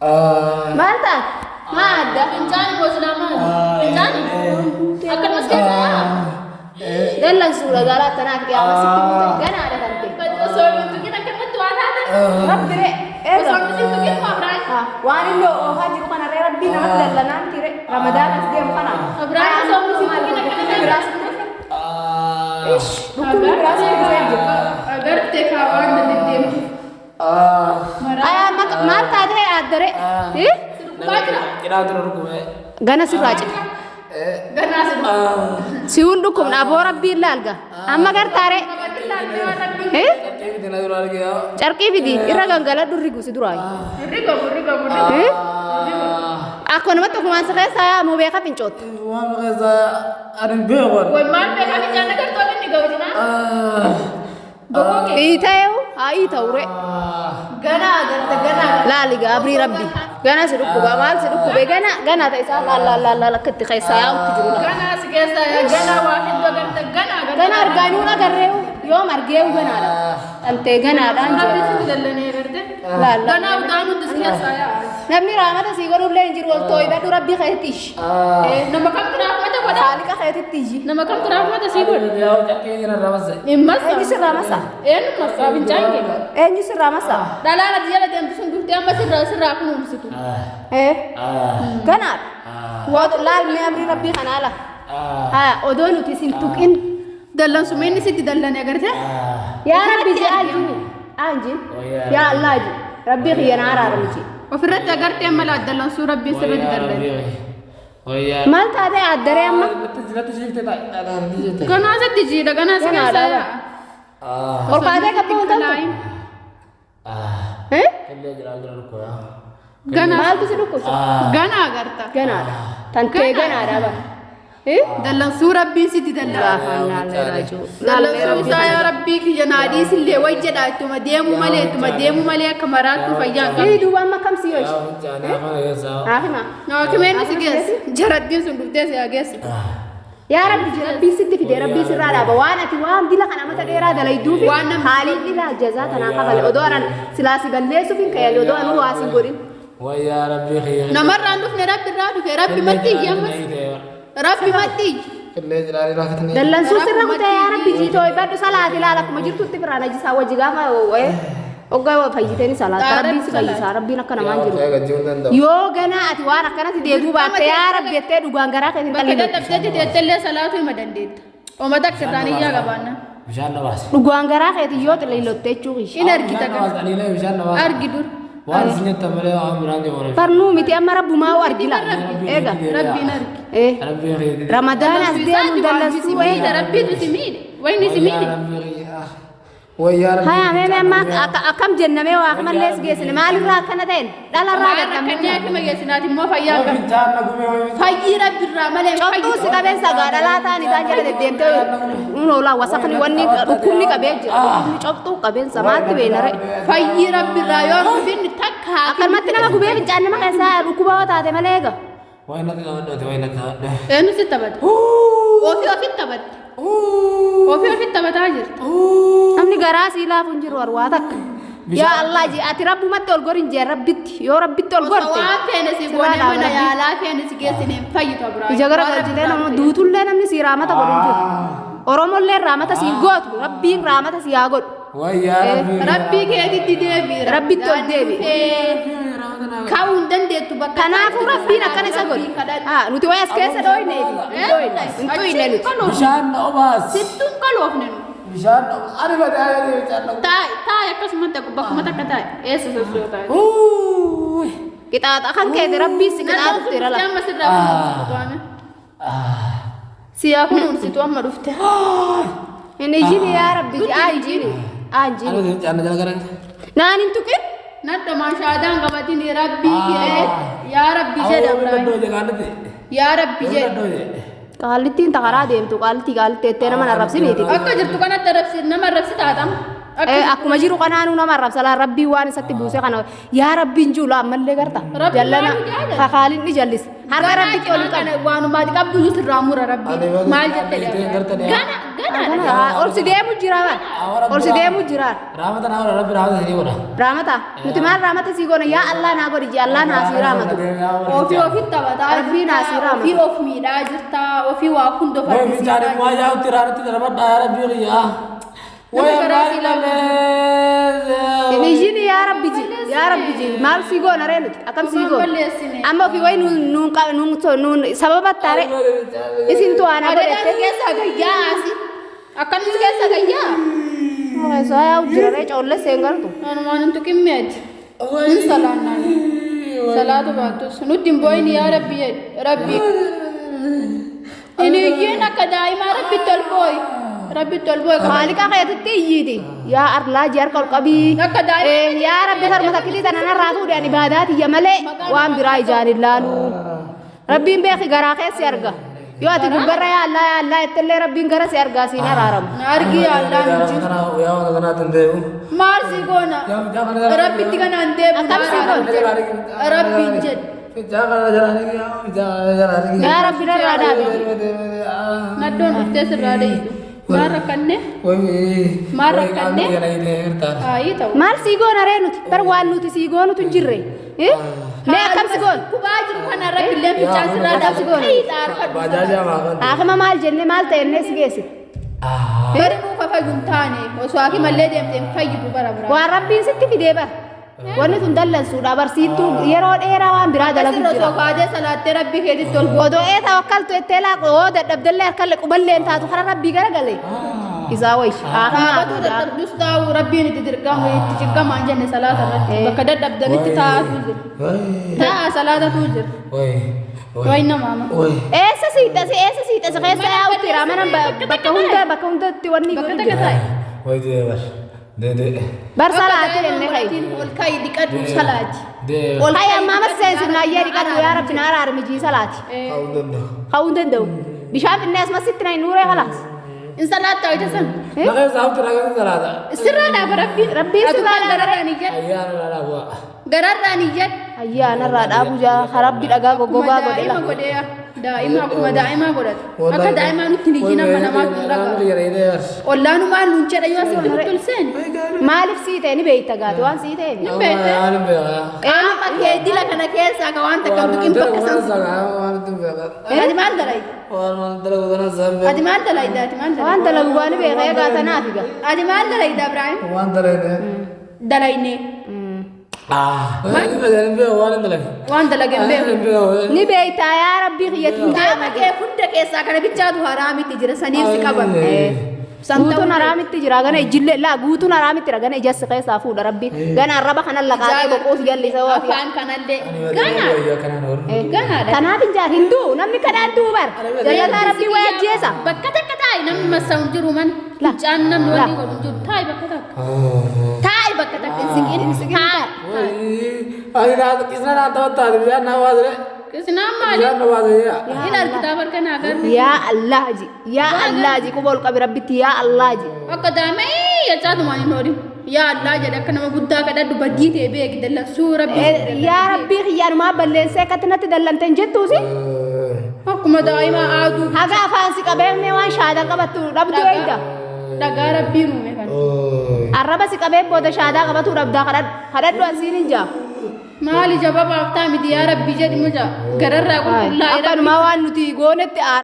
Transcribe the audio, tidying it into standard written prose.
Maal taate? Maa adda? Fincaani moo silaa maali? Fincaani? Akkanumas keessa yaa? Dallansuudha garaa tanaaf qiyaama sitti buute ganaadha kan ta'e. Osoo hin tuqin akkanumatti waa taate? Rabbi ree. Osoo hin tuqin moo Abiraayim? Waan inni oofaa jiru kana ree rabbii namatti dallanaa miti ree. Ramadaan as deemu kana. Abiraayim osoo hin tuqin akkanatti biraa sitti dhufe. Dhukkubni biraa sitti dhufee jira. Agartee kaawaan deddeemtu. Ayaa maal taatee aaddaree? Dhukkubaa jira. Qinaa dura dhukkubee. Gana sirraa cita. Ganaa si dhukkubaa. Si hun dhukkubna aboo rabbii ilaalga. Amma gartaaree. Carqii fidi na dura argee. Carqii fidi irra gangaladhu rigu si duraa. Rigobu rigobu rigobu. Akka namatti ofumaan si keessaa yaa moo beeka fincootta. Waan keessaa ani beeku. Way maal beekaa fincaan agartoo inni ga'u jira. Iita'eewu haa iita'u ree. Ganaa agarte ganaa. Laali gaa abrii rabbi. Gana si dhukkuba maal si dhukkube gana gana ta'e isaa laal laal laal laal akka itti keessaa yaa'utti jiru laal. Ganaa si keessaa yaa ganaa waa hedduu agarte ganaa agarte. Gana argaanuun agarreewu yoom argeewu ganaadha. Dhantee ganaadhaan Rabbi jira. sitti dallanee agarte. Laal laal. Ganaa udaan hundi si keessaa yaa. Namni raamata sii godhullee hin jiru ol too'ibadhu rabbii keetitti ishii. Nama kamtu raafmata godha? Saaliqa keetitti ishii. Nama kamtu raafmata sii godha? Carqii jira ramasa. Hin massa. Eenyu sirraa masa? Eenyu massa fincaan kee? Eenyu sirraa masa? Dhalaan ati jala deemtu sun dhuftee amma sirraa sirraa kunuunsitu. Ganaadha. Waatu laal mee amrii rabbii kanaa la. Haa odoo nuti isin tuqin. Dallansuma inni sitti dallane agarte? Yaa rabbi ji anjini. Anjin. Yaa Allah ji. Rabbii kiyya na araarami ji. Ofirratti agartee amma laa dallansuu rabbiin sirratti dallane. Maal taatee aaddaree amma? Ganaa sitti jiidha ganaa si Ganaadha, keessaa yaa. Ol kaatee qabdu hin toltu? Ganaa Maaltu si dhukkubsa? ganaa agarta. Ganaadha. Tantee ganaadha bara. Dallansuu rabbiin sitti dallana. Dallansuu isaa yaa rabbii kiyya naadhiis illee way jedha ittuma deemu malee ittuma deemu malee akka maraattu fayyaa hin qabdu. Ii duuba amma kam si yoshi? Haakima. Haakimeen si geessi. Jarattiin sun dhuftee si haa geessi. Yaa rabbi ji rabbii sitti fide rabbii sirraa dhaaba waan ati waan dila kana mata dheeraa dalayduu fi Waan namni haaliin ilaa jazaa tanaa kafale odoo anan silaa si balleessuuf hin kayan odoo anuu waa sin godhin. Wayyaa rabbii kiyya. Namarraan dhufne rabbi irraa dhufe rabbi matti iyyi ammas. Rabbi matti iyyi. Dallansuu sirra kutee yaa rabbi jii too'ibadhu salaati ilaala akkuma jirtutti biraa najisaa wajji gaafa hoggaa fayyitee salaata rabbiin si fayyisaa rabbiin akka namaan jiru. Yoo ganaa ati waan akkanatti deebi'uu baatte yaa rabbi jettee dhugaan garaa keetiin Bakka xalli dadhabdeetti teettellee salaatu hima dandeetta. Oma takka irraan iyyaa qabaanna. Bishaan na baasi. Dhugaan garaa keetiin yoo xillilotte jechuu kiyya. In argita Bishaan na baasi. Aniilee bishaan na baasi. Argi dur. Waan isin jettan malee waan biraan jiru. Barnuu miti amma rabbumaa argila. Eega. Rabbiin argi. Rabbii kiyya. Ramadaan as deemu dallansuu Miidha rabbiitu si miidhe. Wayni si miidhe. Wayyaa rabbii. Haya mee mee amma akkam jennamee waa kamallee si geessine maalirraa akkana ta'en dhalarraa Maal dadhabne. rakkannee akkuma geessinaati immoo fayyaa hin qabdu. Fincaan na gubee wayii. Fayyii rabbiirraa malee Cottuu si qabeensa gaa dhalaa ta'an isaan jala deddeemtee nuun wasakni wanni dhukkubni qabee jira. Dhukkubni cottuu qabeensa maaltu beena ree. Fayyii rabbiirraa yoo dhufin takka Akkanumatti nama gubee fincaan nama keessaa dhukkuba yoo taate malee eega. Wayi natti taphadhooti wayi natti taphadhe. Eenyu si taphatte? Ofii ofitti taphatte. Ofii ofitti taphataa jirta. Namni garaa sii laafu hin jiru arwaa takka. Yaa Allah ji ati rabbumatti ol gorin jee rabbitti yoo rabbitti ol Osoo gorte. waan feene si Sirraa goonee dhaaba mana rabbi. yaalaa feene si geessine hin fayyitu Abiraayim. Ija gara galchitee nama duutullee namni sii raamata godhu hin jiru. Oromollee raamata sii gootu rabbiin raamata sii haa godhu. Wayyaa rabbii. Rabbii keetitti deebi'i. Rabbitti ol deebi'i. Ka'uu hin dandeettu bakka. Kanaafuu rabbiin akkana isa godhe. Haa nuti wayi as keessa dhooyneeti. Hin dhooyne. Hin tuyne nuti. Bishaan na obaas. Sittuun qaloofne nu. Bishaan na ani badaa jedhee bishaan na Taa'i taa'i akkasumatti bakkuma takka taa'i. Eessa sossoo taa'i. obaas. Qixaaxa kan keeti rabbiin si qixaaxutti irra lafa. Amma sirraa kunuunsitu waame. Siyaa kunuunsitu amma dhufte. Hin iyyini yaa rabbi haa iyyini. Haa iyyini. Ani fincaan na jala garan. Naan hin tuqin. Nadda maashaadaan qabatin rabbii kee yaa rabbi jedha Ibrahim. Awwa jedha. Yaa rabbi jedha. Qaallittiin ta karaa deemtu qaallittii qaallittii jettee nama arrabsiniiti. Akka jirtu kanatti arrabsi nama arrabsi taatama. Akkuma jiru kanaanuu nama arrabsa laa Rabbii waan isatti buuse kana yaa Rabbiin jiru laa ammallee garta. Rabbi Jallana maal jaalala? kakaalin ni jallise. Harka Rabbitti ol qaba. Waanumaati qabdu iyyuu sirraa mura Rabbi. Ani bada- Maal jette ani gartanii- Gana gana. Ol si deemu jira bara. Ol si deemu jira. Raamata naa godha Rabbi raamata isinii godha. Raamata nuti maal raamata sii goona yaa Allah naa godhi jee Allah naa sii raamatu. Ofii ofitti taphataa Rabbiin jirta, asii raamatu. ofii of miidhaa jirta, ofii waa hunda of Way argisiisaa fincaanii waa yaa'utti raanitti darbadhaa yaa Rabbii kiyyaa. Way Namni garaa abbaan si ilaalu. ilaalee. Iyyiin yaa Rabbi ji yaa Rabbi ji maal sii goona ree nuti akkam sii Maal goona. balleessine? Amma ofii wayi nuun nuun sababa taare isintu waan Adadaan godhette. keessa gayyaa asi. Akkamitti keessa gayyaa? Keessaa yaa'u jira ree coolle seen galtu. Anumaan hin tuqimmeeti. Hin salaannaan. Salaatu baattus. Nutti hin boo'in yaa Rabbi jedhi. Rabbi. Hin iyyiin akka daa'imaa Rabbitti ol boo'i. Rabbitti ol boo'i. Maaliqa keetitti iyyiiti. Yaa Arlaa ji harka ol qabii. Akka daa'ima Yaa Rabbi harma takkitii tana narraa fuudhe ani ibaadaatiyya malee waan biraa ijaan hin laalu. Rabbiin beeki garaa keessi arga. Yoo ati gubbarra yaa Allah yaa Allah jettellee Rabbiin gara si argaa siin araaramu. Na argi yaa Allah hin jiru. Yaa wanta kanaatti hin deemu. Maal si goona? Rabbitti kanaan deemu. Akkam si goona? Rabbiin jedhi. Fincaan kana jalaa fincaan kana jalaa Yaa Rabbi narraa dhaabi. Naddoon dhuftee sirraa dhayitu. Maal rakkanne? Maal rakkanne? Ayii ta'u. Maal sii goona ree nuti? Bar waan nuti sii goonutu hin jirre. Mee akkam si goona? Kubaa jiru kana rabbi illee fincaan sirraa Akkam si dhaabu. goona? Ayii xaarfadhu. Haakima maal jenne maal ta'ennee si geessine? Bari nuu kafayu hin taane osoo hakimallee deemtee hin fayyitu bara biraa. Waan Rabbiin sitti fidee bara. Wanni tun dallansuudha barsiiftuu yeroo dheeraa waan biraa dalagu Asirra jira. osoo kaatee salaattee rabbii keetitti ol booda. Odoo ee tawakkaltu ettee laaqu oo dadhabdellee harkallee quballee hin taatu karaa Rabbii garagalee. Isaa wayi. Dhaabatuu dadhabdus taa'u rabbiin itti dirqamu itti cinqamaa hin jenne salaata irratti. Bakka dadhabdanitti taa'atu jira. Taa'a salaatatu jira. Wayi nama ama. Eessa siixase eessa siixase keessa yaa'utti jira mana bakka hunda bakka hundatti wanni Bakka godhu takka jira. taa'i. Bar salaati jennee ka'i. Ol ka'i dhiqadhu salaati. Ol Ka'i ammaa mas seensinaa ayyee dhiqadhu yaa Rabbi na araarmi jii salaati. Ka'uu hin danda'u. Bishaan finnee asumas sitti na hin nuuree kalaas. In salaattaa ija san. Sirraa dhaaba rabbiin. Rabbiin Ati sirraa maal dhaaba. gararraan iyyadhu. Gararraan iyyadhu. Ayyaanarraa dhaabu jaa rabbi dhagaa goggogaa godhe Daa'ima la. godhee daa'ima akkuma daa'imaa godhata. Akka daa'imaa nutti hin iyyin amma namaatu hin dhagahu. Ollaanumaan nuun jedha yoo asitti nutti ol seeni. Maaliif sii ta'e ni beekta gaate waan sii ta'e. Ni beekte. Qaama kee dila kana keessaa ka waan takka hin tuqin bakka san. Ati maal dalayda? Ati maal dalayda? Ati maal dalayda? Waan dalagu waan beekee gaatanaaf egaa. Ati maal dalayda Ibraahim? Dalayne. Waan dalage hin beeku. Ni beekta yaa Rabbii kiyyatti hin Qaama kee hunda keessaa kana bichaatu haraamitti jira saniif si qabame. San Guutuun ta'uu haraamitti jira gana ijillee laa guutuun haraamitti jira gana ijas keessaa fuudha Rabbi gana arraba kanan laqaaqee boqoos jallisa waa fi. Afaan kanallee gana ganaadha. Kanaaf hin jaar hin du'u namni kadhaan du'u bar jallataa Rabbii waa ajjeesa. Bakka takka taa'i namni massaa hin jiru mana. Fincaan namni wanni godhu hin jiru. Taa'i bakka takka. Taa'i bakka takka hin siqin. Taa'i. Qisnaan maali? Hin argitaa barka naa garbi. Yaa Allah ji yaa Allah ji quba ol qabi Rabbitti yaa Allah ji. Akka daa'ima jechaatumaan hin oolin. Yaa Allah jedhe akka nama guddaa kadhadhu badii ta'e beeki dallansuu rabbi. Yaa Rabbii kiyyaanumaa balleessee akkatti natti dallante hin jettuusi. Akkuma daa'ima aaduu. Haga afaan si qabee mee waan shaadaa qabattu dhabdu eegda. Dhagaa rabbiin uume kana. Arraba si qabee booda shaadaa qabatu dhabdaa kadhadhu ansiin hin jaa. Maali jababaaf ta'a miti yaa rabbi jedhi mucaa. Gararraa qulqullaa'e rabbi. Akkanumaa waan nuti goonetti aara.